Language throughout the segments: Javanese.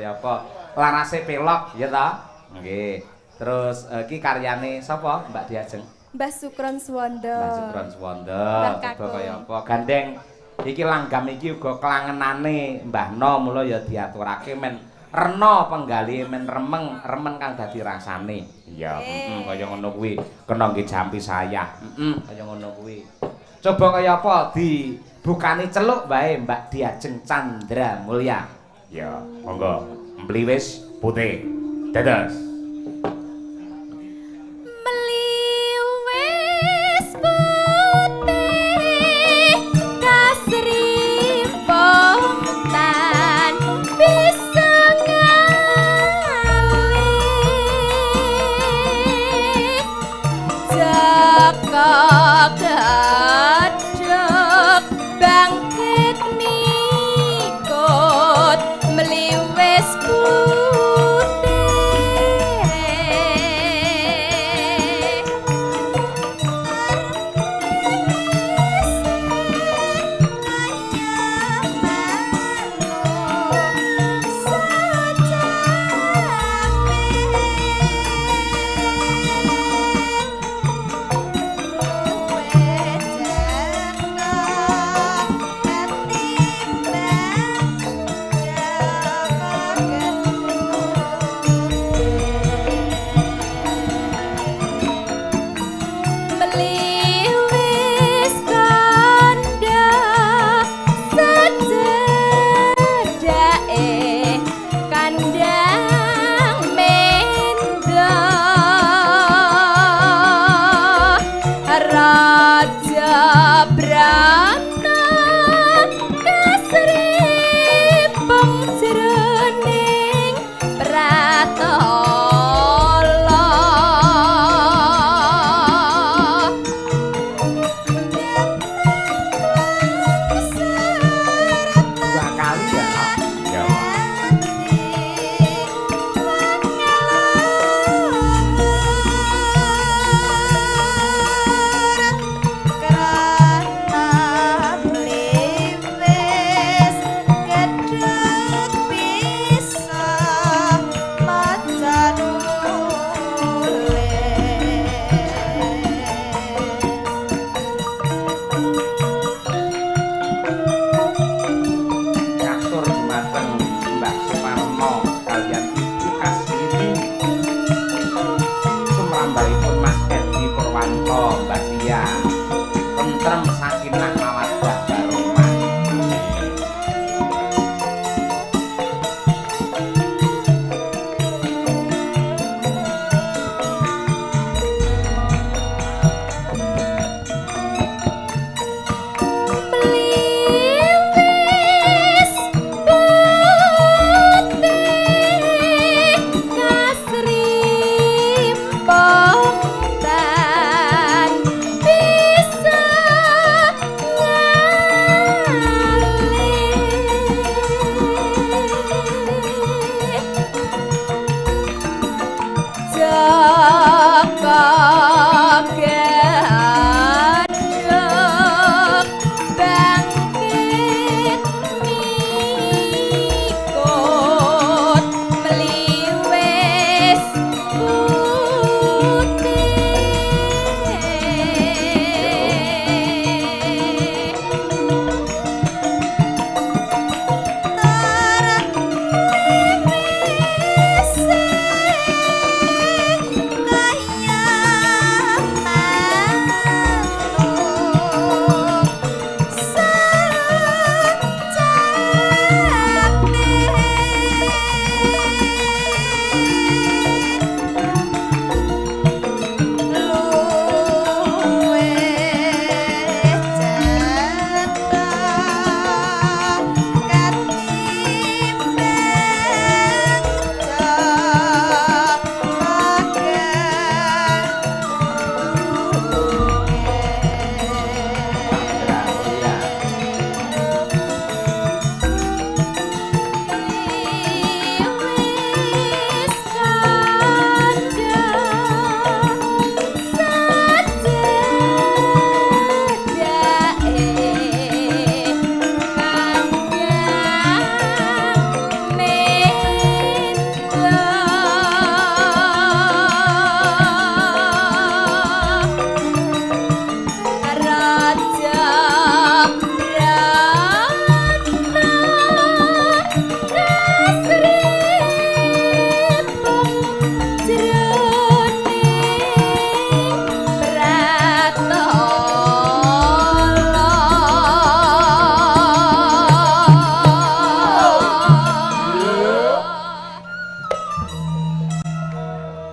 Kaya apa? Larase pelok, ya ta? Nggih. Terus iki karyane sapa, Mbak Diajeng? Mbah Sukron Suwondo. Mbah Sukron Suwondo. Mbah Coba Kakung. kaya apa? Gandeng iki langgam iki uga klangenane Mbah No, mula ya diaturake men rena penggalihe, men remeng, remen kang dadi rasane. Iya, heeh, kaya ngono kuwi. Kena nggih jampi sayah. Heeh, kaya ngono kuwi. Coba kaya apa dibukani celuk wae Mbak Diajeng Candra Mulya. Ya, monggo. Mliwis putih. Dados. Mliwis putih kasrimpong tan bisa ngalih, Jaka gadhok bangkit mikut mliwis putih.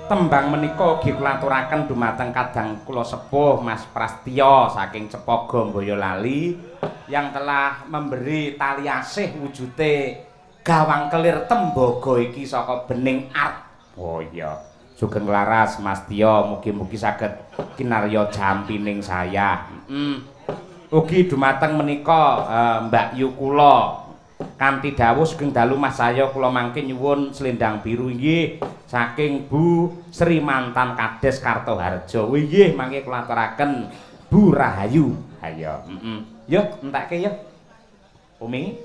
Tembang menika ugi kula aturaken dumateng kadang kula sepuh Mas Prastya saking Cepogo Boyolali yang telah memberi tali asih wujute gawang kelir tembaga iki saka Bening Art. Oh iya, sugeng laras Mas Tya, mugi-mugi saged kinarya jampining saya. Ugi dumateng menika Mbak Yu kula kanthi dawuh sugeng dalu Mas saya kula mangke nyuwun selendang biru inggih saking Bu Sri mantan Kades Kartoharjo. Inggih mangke kula aturaken Bu Rahayu. Ayo, Yo entekke yo. Umi.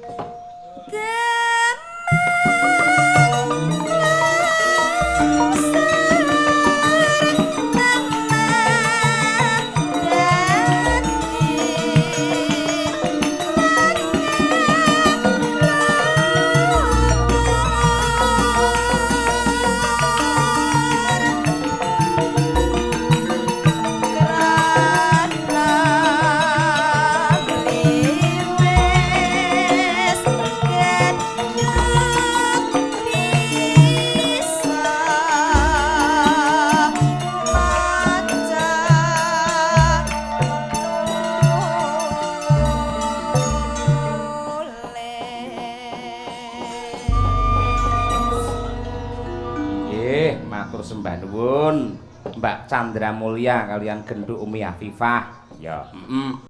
Sembah nuwun Mbak Chandra Mulya kalian genduk Umi Afifah. Ya,